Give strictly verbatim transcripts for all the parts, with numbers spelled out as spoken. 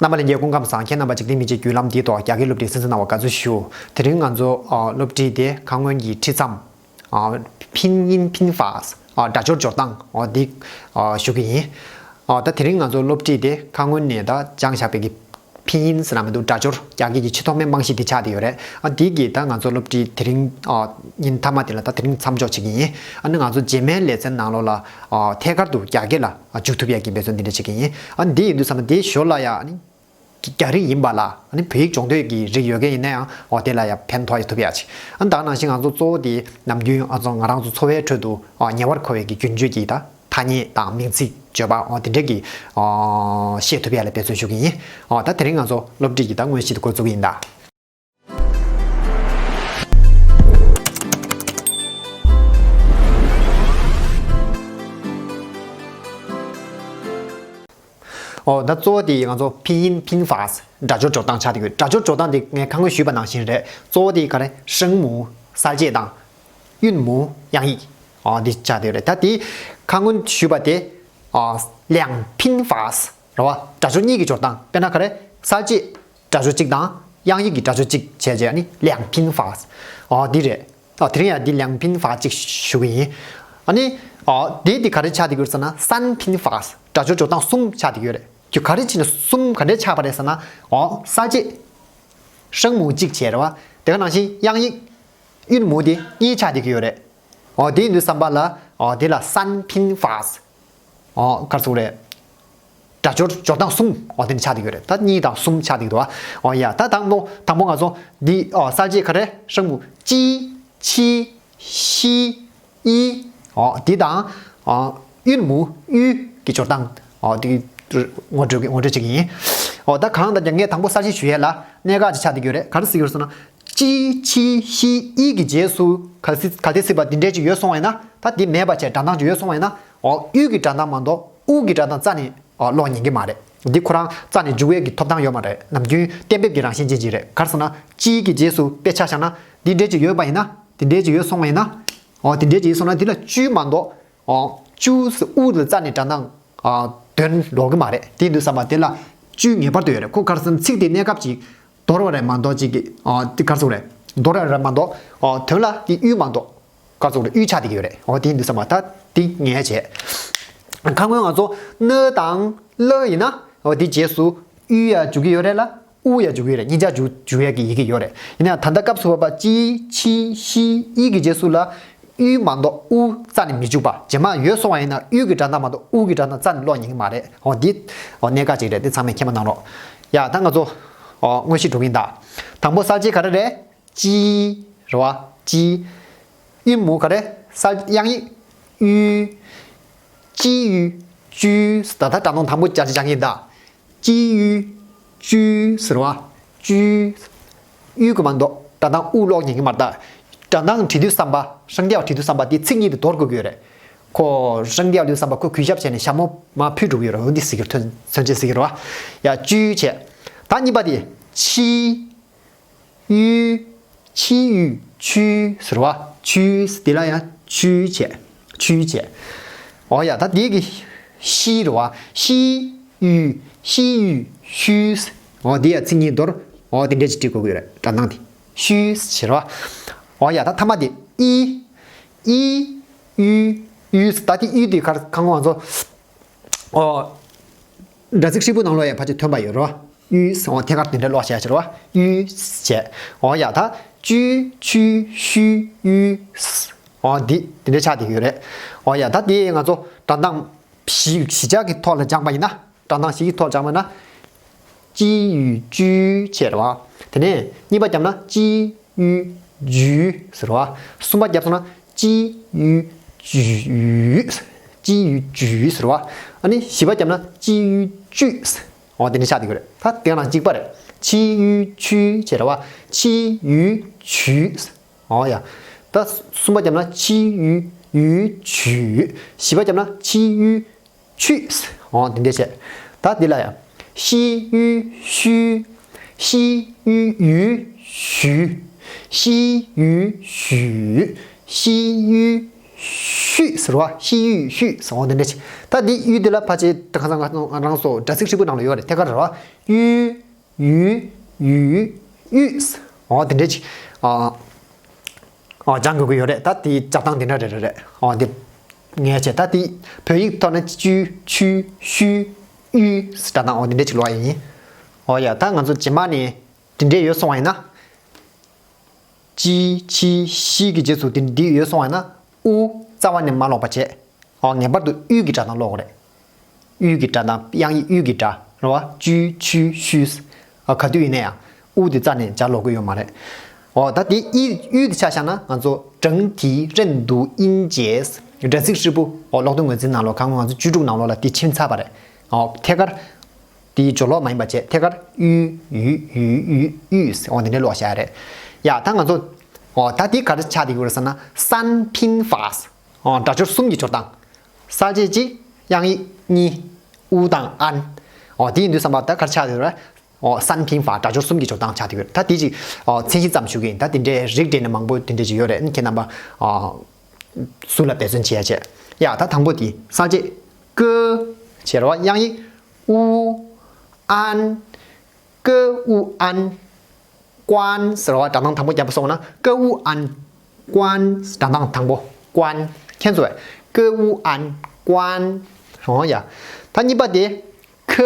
རྣམ་པ་ལྷན་རྒྱས་སྐུ་ཁམས་བཟང་། ཁྱེད་རྣམ་པ་འཇིག་རྟེན་མི་ཕྱེད་བརྒྱུད་ལམ་འདིའི་ཐོག་རྒྱ་སྐད་སློབ་ཁྲིད་གསན་གཟིགས་གནང་བར་དགའ་བསུ་ཞུ། དེ་རིང་ང་ཚོ་ཨ་སློབ་ཁྲིད་དེ་ཁ་སྔོན་གྱི་ཁྲིད་མཚམས། ཨ་ཕིན་ཡིན་ཕིན་ཧྥ་སི། ཨ་སྒྲ་སྦྱོར་སྦྱོར་སྟངས་ཨ་འདི་ཨ་ཞུ་གི་ཡིན། ཨ་ད་དེ་རིང་ང་ཚོ་སློབ་ཁྲིད་དེ་ཁ་སྔོན་ནས་ད་སྦྱངས་བཞག་པའི་གི་ཕིན་ཡིན་ཟེར་ན་མི་འདུག་སྒྲ་སྦྱོར། རྒྱ་སྐད་ཀྱི་ཆེས་ཐོག་མའི་རྨང་གཞི་འདི་ཆགས་བསྡད་ཡོད་རེད། ཨ་འདི་གིས་ད་ང་ཚོ་སློབ་ཁྲིད་དེ་རིང་ཨ་ཉིན་མཐའ་མ་དེ་ལ་ད་དེ་རིང་མཚམས་འཇོག་བྱེད་ཀྱི་ཡིན། ཨ་ནི་ང་ཚོ་རྗེས་མའི་ལེ་ཚན་ནང་ལོགས་ལ་ཨ་ཐད་ཀར་དུ་རྒྱ་སྐད་ལ་ཨ་འཇུག་ཐུབ་ཡག་གི་འབད་བརྩོན་འདི་འདྲ་བྱེད་ཀྱི་ཡིན། ཨ་འདི་ཡིན་དུས་ཙམ་པ་དེའི་ཞོར་ལ་ཡ་ཨ་ནི་རྒྱ་རིགས་ཡིན་པ་ལ་ཨ་ནི་བོད་ཡིག་སྦྱོང་འདོད་ཀྱི་རིགས་ཡོད་མཁན་ཡིན་ན་ཡང་ཨོ་དེ་ལ་ཡང་ཕན་ཐོགས་ཡ་ཐུབ་ཡ་ཅིག་ཨ་ནི་ད་ག་ནང་བཞིན་ང་ཚོ་གཙོ་བོ་དེ་ནམ་རྒྱུན་ཨ་ཚོ་ང་རང་ཚོ་འཚོ་བའི་ཁྲོད་དུ་ཨ་ཉེ་བར་མཁོ་བའི་གི་རྒྱུན་སྤྱོད་ཀྱི་ད་ཐ་སྙད་དང་མིང་ཚིག་བརྗོད་པ་ཨོ་དེ་འདྲ་གི་ཨོ་ཤེས་ཐུབ་ཡ་ལ་འབད་བརྩོན་ཞུ་གི་ཡིན། ཨོ་ད་དེ་རིང་ང་ཚོ་སློབ་ཁྲིད་ཀྱི་ད་དངོས་གཞི་དེ་འགོ་བཙུགས་ཀྱི་ཡིན་ད། ཨོ་ད་གཙོ་བོ་དེ་ང་ཚོ་ཕིན་ཡིན་ཕིན་ཧྥ་སི་སྒྲ་སྦྱོར་སྦྱོར་སྟངས་ཆགས་བསྡད་ཡོད། སྒྲ་སྦྱོར་སྦྱོར་སྟངས་དེ་ངས་ཁ་སྔོན་ཞུས་པ་ནང་བཞིན་རེད། གཙོ་བོ་དེ་ག་རེ་声母གསལ་བྱེད་དང་韻母དབྱངས་ཡིག་ཨོ་འདི་ཆགས་བསྡད་ཡོད་རེད། ད་དེ་ཁ་སྔོན་ཞུས་པ་དེ་ཨོ་两拼法རེད་བ། སྒྲ་སྦྱོར་གཉིས་ཀྱི་སྦྱོར་སྟངས། དཔེར་ན་ག་རེ་གསལ་བྱེད་སྒྲ་སྦྱོར་གཅིག་དང་དབྱངས་ཡིག་གི་སྒྲ་སྦྱོར་གཅིག་བྱས་རྗེས་ཨ་ནི་两拼法ཨོ་འདི་རེད། ཨ་དེ་རིང་ཡང་འདི་两拼法གཅིག་ཞུ་གི་ཡིན། ཨ་ནི་ཨ་དེ་འདི་ག་རེ་ཆགས་བསྡད་ཡོད་ཟེར་ན་三拼法སྒྲ་སྦྱོར་སྦྱོར་སྟངས་གསུམ་ཆགས་བསྡད་ཡོད་རེད། ཁྱོད་ག་རེ་བྱས་ནས་གསུམ་ག་འདྲས་ཆགས་པ་རེད་ཟེར་ན། ཨོ་གསལ་བྱེད་声母གཅིག་བྱས་རེད་བ། དེ་ག་ནང་བཞིན་དབྱངས་ཡིག་韵母དེ་གཉིས་ཆགས་བསྡད་ཀྱི་ཡོད་རེད། ཨོ་དེ་ཡིན་དུས་ཙམ་པ་ལ་ཨོ་དེ་ལ་三拼法ཨོ་ག་རེ་ཟེར་དགོས་རེད། སྒྲ་སྦྱོར་སྦྱོར་སྟངས་གསུམ་ཨོ་དེ་ནི་ཆགས་བསྡད་ཡོད་རེད། ད་གཉིས་དང་གསུམ་ཆགས་བསྡད་འདུག་ཨོ་ཡ་ད་དང་པོ་དང་པོ་ང་ཚོ་འདི་ཨོ་གསལ་བྱེད་ག་རེ་声母ཅི་ཆི་ཤི་ཨི་ཨོ་འདི་དང་ཨོ་韻母ཨུ་གི་སྦྱོར་སྟངས་ཨོ་འདི་ངོ་སྤྲོད་ངོ་སྤྲོད་བྱེད་ཀྱི་ཡིན། ཨོ་ད་གང་ལྟར་ཀྱང་ངས་དང་པོ་གསལ་བཤད་ཞུ་ཡས་ལ་གནད་འགག་ཅིག་ཆགས་བསྡད་ཡོད་རེད། ག་རེ་ཟེར་གྱི་ཡོད་རེད་ཟེར་ན། ཅི་ཆི་ཤི་ཨི་གི་རྗེས་སུ་གལ་སྲིད་གལ་ཏེ་སྲིད་པ་འདི་འདྲས་ཅིག་ཡོད་སོང་བ་ཡིན་ན། ད་འདི་མེད་པ་བྱས་སྒྲ་གདངས་ཅིག་ཡོད་སོང་བ་ཡིན་ན། ཨོ་ཨུ་གི་སྒྲ་གདངས་མ་གཏོགས་ཨུ་གི་སྒྲ་གདངས་རྩ་ནས་ཨོ་ཀློག་ཉན་གྱི་མ་རེད། འདི་ཁོ་རང་རྩ་ནས་འཇུག་ཡས་ཀྱི་ཐོབ་ཐང་ཡོད་མ་རེད། ནམ་རྒྱུན་གཏན་འབེབས་ཀྱི་རང་བཞིན་ཅན་ཅིག་རེད། ག་རེ་ཟེར་ན་ཅི་གི་རྗེས་སུ་དཔེ་ཆ་བཞག་ན་འདི་འདྲས་ཅིག་ཡོད་པ་ཡིན་ན། འདི་འདྲས་ཅིག་ཡོད་སོང་བ་ཡིན་ན། ཨོ་འདི་འདྲས་ཅིག་ཡིན་སོང་ན་འདི་ལ་ཅུ་མ་གཏོགས་ཨོ་ཅུ་ཟེར་ཨུ་ལ་རྩ་ནས་སྒྲ་གདངས་ཨ་དོན་ལོག་གི་མ་རེད། དེ་ཡིན་དུས་ཙམ་པ་དེ་ལ་ཅུ་ངེས་པར་དུ་ཡོད་རེད། ཁོ་ག་རེ་ཟེར་ན་ཚིག་དེ་གནས་སྐབས་ཅིག་དོར་བ་རེད་མ་གཏོགས་ཅིག་གི་ཨ་དེ་ག་རེ་ཟེར་དགོས་རེད། དོར་བ་རེད་མ་གཏོགས་ཨ་དོན་ལ་དེ་ཨུ་མ་གཏོགས་ག་རེ་ཟེར་དགོས་རེད། ཨུ་ཆགས་བསྡད་ཀྱི་ཡོད་རེད། ཨོ་དེ་ཡིན་དུས་ཙམ་པ་ད་དེ་ངེས་བྱས། ཁ་སྔོན་ང་ཚོ་ན་དང་ལ་ཡིན་ན་ཨོ་དེ་རྗེས་སུ་ཨུ་ཡ་འཇུག་གི་ཡོད་རེད་ལ། ཨུ་ཡ་འཇུག་གི་ཡོད་རེད། གཉིས་ཆ་འཇུག་འཇུག་ཡས་ཀྱི་ཡི་གེ་ཡོད་རེད། ཡིན་ན་ད་ལྟ་སྐབས་སུ་བབ་པ་ཅི་ཆི་ཤི་ཨི་གི་རྗེས་སུ་ལ་ཨུ་མ་གཏོགས་ཨུ་རྩ་ནས་མི་འཇུག་པ། རྗེས་མ་ཡོད་སོང་བ་ཡིན་ན་ཨུ་གི་སྒྲ་གདངས་མ་གཏོགས་ཨུ་གི་སྒྲ་གདངས་རྩ་ནས་ཀློག་ཉན་གྱི་མ་རེད། འོ་འདི་འོ་གནད་འགག་ཅིག་རེད། འདི་ཚང་མས་མཁྱེན་པ་གནང་རོགས། ཡ་ད་ང་ཚོ་འོ་དངོས་གཞི་འགྲོ་གི་ཡིན་ད། དང་པོ་གསལ་བྱེད་ག་རེ་རེད། ཅི་རེད་བ། ཅི། ཨུ་མུ་ག་རེ། ས་དབྱངས་ཡིག་ཨུ། ཅི་ཡུ་ཅུ། ད་ལྟ་སྒྲ་གདངས་དང་པོ་སྦྱར་སྦྱར་གྱིན་ད། ཅི་ཡུ་ཅུ་ཟེར་བ། ཅུ། ཨུ་གི་མ་གཏོགས་སྒྲ་གདངས་ཨུ་ཀློག་ཉན་གྱི་མ་རེད་ད། སྒྲ་གདངས་བྲིས་དུས་བསམ་པ། 声调བྲིས་དུས་བསམ་པ་དེ་ཚིག་གཉིས་དེ་དོར་དགོས་ཀྱི་ཡོད་རེད། ཁོ་声调བྲིས་དུས་བསམ་པ་ཁོ་གུས་ཞབས་བྱས་ནས་ཞྭ་མོ་མར་ཕུད་འགྲོ་གི་ཡོད་རེད། འོ་འདི་ཟེར་གྱི་ཐོན་མཚོན་བྱེད་ཟེར་གྱི་རེད་བ། ཡ་ཅུ་བྱས། ད་གཉིས་པ་དེ། ཆི། ཡུ། ཆི་ཡུ་ཆུ་ཟེར་བ། ཆུ་འདི་ལ་ཡང་ཆུ་བྱས། ཆུ་བྱས། འོ་ཡ་ད་འདི་གི་ཤི་རེད་བ། ཤི་ཡུ་ཤི་ཡུ་ཤུ། འོ་འདི་ཡ་ཚིག་གཉིས་མདོར་འོ་དེ་འདྲས་ཅིག་བྲིས་དགོས་ཀྱི་ཡོད་རེད། སྒྲ་གདངས་དེ་ཤུ་ཟེར་བ། འོ་ཡ་ད་ཐ་མ་དེ་ཨི། ཨི་ཡུ་ཡུ་ད་དེ་ཨི་དེ་གར་གང་བ་ཚོ། ཨོ། སྒྲ་ཚིག་ཧྲིལ་པོ་ནང་ལོགས་ཡང་ཕལ་ཆེར་ཐོན་པ་ཡོད་རེད་བ། ཡུ་ཨོ་ཐད་ཀར་དེ་འདྲ་ཀློག་བྱས་ཕྱིར་བ། ཡུ་བྱས། ཨོ་ཡ་ད། ཅུ་ཆུ་ཤུ་ཡུ། ཨོ་འདི་དེ་འདྲ་ཆགས་བསྡད་ཡོད་རེད། ཨོ་ཡ་ད་དེ་ང་ཚོ་སྒྲ་གདངས་བཞི་བཞི་ཆ་གི་ཐོག་ལ་སྦྱངས་པ་ཡིན་ན། སྒྲ་གདངས་བཞི་གི་ཐོག་སྦྱངས་པ་ན། ཅི་ཡུ་ཅུ་བྱས་རེད་བ། དེ་ནས་གཉིས་པ་བརྒྱབ་ན་ཅི་ཡུ་ཇུ་ཟེར་བ། གསུམ་པ་བརྒྱབ་སོང་ན། ཅི་ཡུ་ཇུ། ཅི་ཡུ་ཇུ་ཟེར་བ། ཨ་ནི་བཞི་པ་བརྒྱབ་ན་ཅི་ཡུ་ཅུ། འོ་དེ་འདྲ་ཆགས་བསྡད་ཀྱི་རེད། ད་དེ་ནང་གཅིག་པ་རེད། ཅི་ཡུ་ཅུ་བྱས་རེད་བ། ཅི་ཡུ་ཇུ། འོ་ཡ། ད་གསུམ་པ་བརྒྱབ་ན་ཅི་ཡུ་ཡུ་ཇུ། བཞི་པ་བརྒྱབ་ན་ཅི་ཡུ་ཆུ། འོ་དེ་འདྲ་བྱས། ད་འདི་ལ་ཡང་། ཤི་ཡུ་ཤུ། ཤི་ཡུ་ཡུ་ཞུ། ཤི་ཡུ་ཞུ། ཤི་ཡུ་ ཤུད་ཟེར་བ། ཤི་ཡུད་ཤུད་ཟེར་བ་འདི་འདྲ་ཅིག་ད་འདི་ཡུད་འདི་ལ་ཕལ་ཆེར་ད་ཁ་སང་ང་རང་ཚོ་སྒྲ་ཚིག་ཧྲིལ་པོ་ནང་ལ་ཡོད་རེད། ཐད་ཀར་རེད་བ། ཡུ་ཡུད་ཡུད་ཡུད་ཟེར་བ་འདི་འདྲ་ཅིག་ཨ། ཨོ་སྦྱང་དགོས་ཀྱི་ཡོད་རེད། ད་དེའི་སྦྱར་སྟངས་དེ་འདྲ་རེད་རེད་རེད། ཨོ་འདི་ངས་བྱས། ད་དེ་བོད་ཡིག་ཐོག་ནས་བཅུ་ཆུ་ཤུ་ཡུ་སྦྱར་སྟངས་ཨོ་འདི་འདྲ་ཅིག་ཀློག་ཡ་ཡིན། ཨོ་ཡ། ད་ང་ཚོ་རྗེས་མ་ནས་དེ་འདྲས་ཡོད་སོང་བ་ཡིན་ན། ཅི་ཆི་ཤི་གི་རྗེས་སུ་དེ་འདི་ཡོད་སོང་བ་ཡིན་ན། ཨུ་རྩ་བ་ནས་མ་ཀློག་པ་བྱས། ཨོ་ངེས་པར་དུ་ཡུད་ཀྱི་སྒྲ་གདངས་ཀློག་དགོས་རེད། ཡུད་ཀྱི་སྒྲ་གདངས། དབྱངས་ཡིག་ཡུད་ཀྱི་སྒྲ་རེད་བ། ཅུ་ཆུ་ཤུ། ཨ་ག་དུས་ཡིན་ན་ཡང་ཨུ་དེ་རྩ་ནས་སྦྱར་ཀློག་གི་ཡོད་མ་རེད། ཨོ་ད་དེ་ཡུད་ཡུད་དེ་ཆ་བཞག་ན་ང་ཚོ་ཀྲང་ཐི་རན་དུ་ཨིན་ཅེས་སྒྲ་ཚིག་ཧྲིལ་པོ། ཨོ་ཀློག་འདོན་ངོས་འཛིན་ནང་ལོགས་གང་ང་ཚོ་བཅུ་དྲུག་ནང་ལོགས་ལ་དེ་ཕྱིན་ཚར་བ་རེད། ཨོ་ཐད་ཀར་དེའི་སྦྱོར་ཀློག་མ་ཡིན་པ་བྱས། ཐད་ཀར་ཡུ་ཡུད་ཡུ་ཡུད་ཡུད། ཨོ་དེ་འདྲའི་ཀློག་བྱ་ཡ་རེད། ཡ་ད་ང་ཚོ་ཨོ་ད་དེ་ག་རེ་ཆགས་བསྡད་ཡོད་རེད་ཟེར་ན། སན་ཕིན་ཧྥ། ཨོ་སྒྲ་སྦྱོར་གསུམ་གྱི་སྦྱོར་སྟངས། གསལ་བྱེད་གཅིག་དབྱངས་ཡིག་གཉིས། ཨུ་དང་ཨན། ཨོ་དེ་ཡིན་དུས་ཙམ་པ་ད་ག་རེ་ཆགས་བསྡད་ཡོད་རེད། ཨོ་སན་ཕིན་ཧྥ་སྒྲ་སྦྱོར་གསུམ་གྱི་སྦྱོར་སྟངས་ཆགས་བསྡད་ཡོད་རེད། ད་དེ་ཅིག་ཨོ་མཚན་གཞི་ཙམ་ཞུ་གི་ཡིན། ད་དེ་འདྲའི་རིགས་འགྲེ་ནས་མང་པོ་དེ་འདྲ་ཅིག་ཡོད་རེད། ཁྱེད་རྣམ་པ་ཨོ་ཟུར་ལ་འབད་བརྩོན་བྱེད་ཡ་བྱས། ཡ་ད་དང་པོ་དེ་གསལ་བྱེད་ཀ་བྱས་རེད་བ། དབྱངས་ཡིག་ཨུ་ཨན། ཀ་ཨུ་ཨན། ཀོན་ཟེར་བ་སྒྲ་གདངས་དང་པོ་བརྒྱབ་སོང་ན། ཀ་ཨུ་ཨན། ཀོན། སྒྲ་གདངས་དང་པོ་ཀོན། མཁྱེན་སོང་བས། ཀ་ཨུ་ཨན། ཀོན། འོ་ཡ། ད་གཉིས་པ་དེ། ཁ་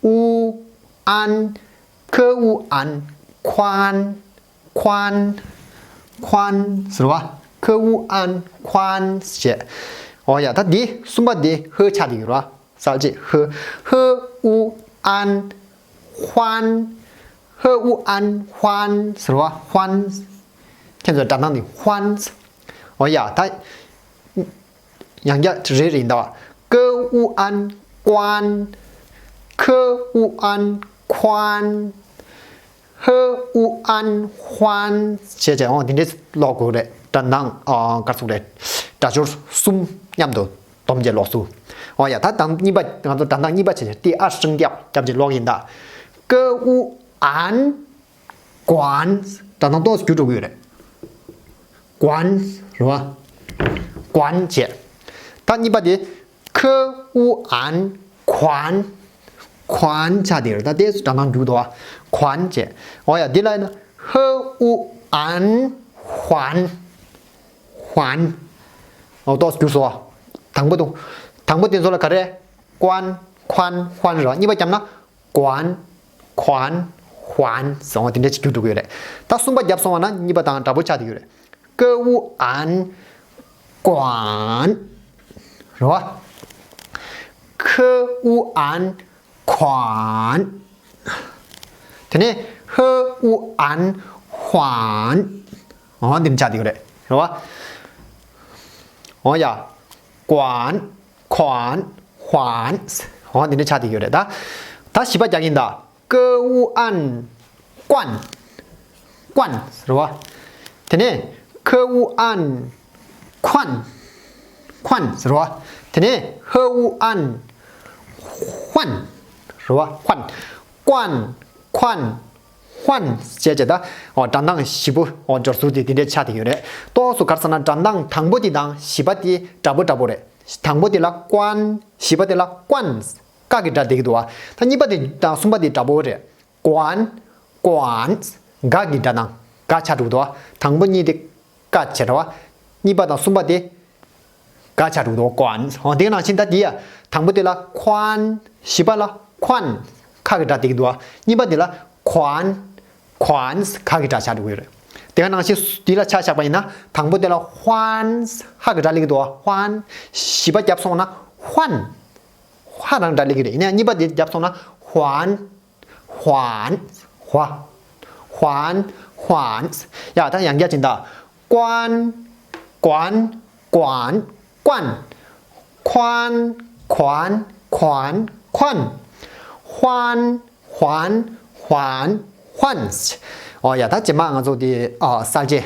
ཨུ་ཨན། ཁ་ཨུ་ཨན། ཁོན། ཁོན། ཁོན་ཟེར་བ། ཁ་ཨུ་ཨན། ཁོན་ཞེས། འོ་ཡ། ད་འདི་གསུམ་པ་འདི་ཧ་ཆགས་བསྡད་ཡོད་རེད་བ། གསལ་བྱེད་ཧ། ཧ་ཨུ་ཨན། ཧོན། ཧ་ཨུ་ཨན། ཧོན་ཟེར་བ། ཧོན། ཁྱེད་ཚོ་སྒྲ་གདངས་འདི་ཧོན། འོ་ཡ། ད་ཡང་བསྐྱར་རེ་རེ་ཡིན་ད་བ། ཀ་ཨུ་ཨན། ཀོན། ཁ་ཨུ་ཨན། ཁོན། ཧ་ཨུ་ཨན། ཧོན་བྱས་བྱས། འོ་དེ་འདྲས་ཀློག་དགོས་རེད། སྒྲ་གདངས་ཨ་ག་རེ་ཟེར་དགོས་རེད། སྒྲ་སྦྱོར་གསུམ་མཉམ་དུ་སྡོམ་བྱས་ཀློག་ཚུལ། འོ་ཡ། ད་དང་གཉིས་པ། ང་ཚོ་སྒྲ་གདངས་གཉིས་པ་བྱས་བྱས་ཏི་ཨ་ཧྲིང་རྒྱབ་རྒྱབ་བྱས་ཀློག་ཡིན་ད། ཀ་ཨུ་ཨན། ཀོན། སྒྲ་གདངས་ཏོག་ཙམ་འགྱུར་འགྲོ་གི་ཡོད་རེད། ཀོན་རེད་བ། ཀོན་བྱས། ད་གཉིས་པ་དེ། ཁ་ཨུ་ཨན། ཁོན། ཁོན་ཆགས་བསྡད་ཡོད་རེད། ད་དེ་སྒྲ་གདངས་འགྱུར་འདུག་བ། ཁོན་བྱས། འོ་ཡ། འདི་ལ་ཡིན་ན། ཧ་ཨུ་ཨན། ཧོན། ཧོན། འོ་ཏོག་ཙམ་འགྱུར་སོང་བ། དང་པོ་དང་། དང་པོ་དེ་ཚོ་ལ་ག་རེ། ཀོན། ཁོན། ཧོན་རེད་བ། གཉིས་པ་བརྒྱབ་ན། ཀོན། ཁོན། ཧོན་ཟེར་བ་དེ་འདྲ་ཅིག་འགྱུར་འགྲོ་གི་ཡོད་རེད། ད་གསུམ་པ་བརྒྱབ་སོང་བ་ན་གཉིས་པ་དང་འདྲ་པོ་ཆགས་བསྡད་ཡོད་རེད། ཀ་ཨུ་ཨན། ཀོན། རེད་བ། ཁ་ཨུ་ཨན། ཁོན། དེ་ནས་ཧ་ཨུ་ཨན། ཧོན། འོ་འདི་འདྲ་ཆགས་བསྡད་ཡོད་རེད། རེད་བ། འོ་ཡ། ཀོན། ཁོན། ཧོན། འོ་འདི་འདྲ་ཆགས་བསྡད་ཡོད་རེད། ད་ད་བཞི་པ་རྒྱག་གི་ཡིན་ད། ཀ་ཨུ་ཨན། ཀོན། ཀོན་རེད་བ། དེ་ནས་ཁ་ཨུ་ཨན། ཁོན། ཁོན་རེད་བ། དེ་ནས་ཧ་ཨུ་ཨན། ཧོན་རེད་བ། ཧོན། ཀོན། ཁོན། ཧོན་བྱས་བྱས་ད། འོ་སྒྲ་གདངས་བཞི་པོ། འོ་སྦྱོར་ཚུལ་དེ་དེ་འདྲས་ཆགས་བསྡད་ཡོད་རེད། ཏོག་ཙམ་ག་རེ་ཟེར་ན་སྒྲ་གདངས་དང་པོ་དེ་དང་བཞི་པ་དེ་འདྲ་པོ་འདྲ་པོ་རེད། དང་པོ་དེ་ལ་ཀོན། བཞི་པ་དེ་ལ་ཀོན། ཀ་གི་སྒྲ་བསྡད་ཀྱི་འདུག་བ། ད་གཉིས་པ་དེ་དང་གསུམ་པ་དེ་འདྲ་པོ་རེད། ཀོན། ཀོན། ག་གི་སྒྲ་དང་ག་ཆགས་འགྲོ་གི་འདུག་བ། དང་པོ་གཉིས་དེ་ཀ་བྱས་རེད་བ། གཉིས་པ་དང་གསུམ་པ་དེ་ག་ཆགས་འགྲོ་གི་འདུག་ཀོན། འོ་དེ་ནང་བཞིན་ད་དེ་ཡ། དང་པོ་དེ་ལ་ཁོན། བཞི་པ་ལ་ཁོན། ཁ་གི་སྒྲ་བསྡད་ཀྱི་འདུག་བ། གཉིས་པ་དེ་ལ་ཁོན། ཁོན། ག་གི་སྒྲ་ཆགས་འགྲོ་གི་ཡོད་རེད། དེ་ག་ནང་བཞིན་དེ་ལ་ཆ་བཞག་པ་ཡིན་ན། དང་པོ་དེ་ལ་ཧོན། ཧ་གི་སྒྲ་སླེབས་ཀྱི་འདུག་བ། ཧོན། བཞི་པ་བརྒྱབ་སོང་ན་ཧོན། ཧ་རང་སྒྲ་སླེབས་ཀྱི་རེད། ཡིན་ན་ཡང་གཉིས་པ་དེ་བརྒྱབ་སོང་ན་ཧོན། ཧོན། ཧོ། ཧོན། ཧོན། ཡ་ད་ཡང་བསྐྱར་བྱས་ད། ཀོན། ཀོན། ཀོན། ཀོན། ཁོན། ཁོན། ཁོན། ཁོན། ཧོན། ཧོན། ཧོན། ཧོན། འོ་ཡ། ད་རྗེས་མ་ང་ཚོ་དེ་ཨ་གསལ་བྱེད།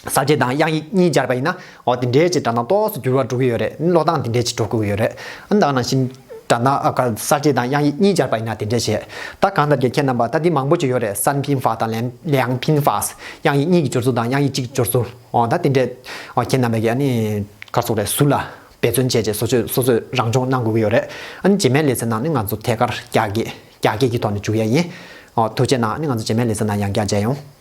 གསལ་བྱེད་དང་དབྱངས་ཡིག་གཉིས་སྦྱར་བ་ཡིན་ན། འོ་དེ་འདྲའི་ཅིག་སྒྲ་གདངས་ཏོག་ཙམ་འགྱུར་བ་འགྲོ་གི་ཡོད་རེད། ཀློག་སྟངས་དེ་འདྲའི་ཅིག་འགྲོ་གི་ཡོད་རེད། ཨ་ད་ག་ནང་བཞིན་ ད་ན་ཨ་ག་གསལ་བྱེད་དང་དབྱངས་ཡིག་གཉིས་སྦྱར་བ་ཡིན་ན་དེ་འདྲས་བྱས། ད་གང་ལྟར་གྱི་ཁྱེད་རྣམ་པ་ད་འདི་མང་པོ་ཅིག་ཡོད་རེད། སན་ཕིན་ཧྥ་དང་ལེང་ལེང་ཕིན་ཧྥ། དབྱངས་ཡིག་གཉིས་ཀྱི་སྦྱོར་ཚུལ་དང་དབྱངས་ཡིག་གཅིག་སྦྱོར་ཚུལ། འོ་ད་དེ་འདྲས། འོ་ཁྱེད་རྣམ་པས་ཀྱི་ཨ་ནི་ག་རེ་ཟེར་དགོས་རེད། ཟུར་ལ་འབད་བརྩོན་བྱས་བྱས་སོ་སོས་སོ་སོས་རང་སྦྱོང་གནང་དགོས་ཀྱི་ཡོད་རེད། ཨ་ནི་རྗེས་མའི་ལེ་ཚན་ནང་ནི་ང་ཚོ་ཐད་ཀར་རྒྱ་སྐད་རྒྱ་སྐད་ཀྱི་ཐོག་ནས་འཇུག་ཡ་ཡིན། འོ་ཐུགས་རྗེ་གནང་། ཨ་ནི་ང་ཚོ་རྗེས་མའི་ལེ་ཚན་ནང་ཡང་བསྐྱར་མཇལ་ཡོང་།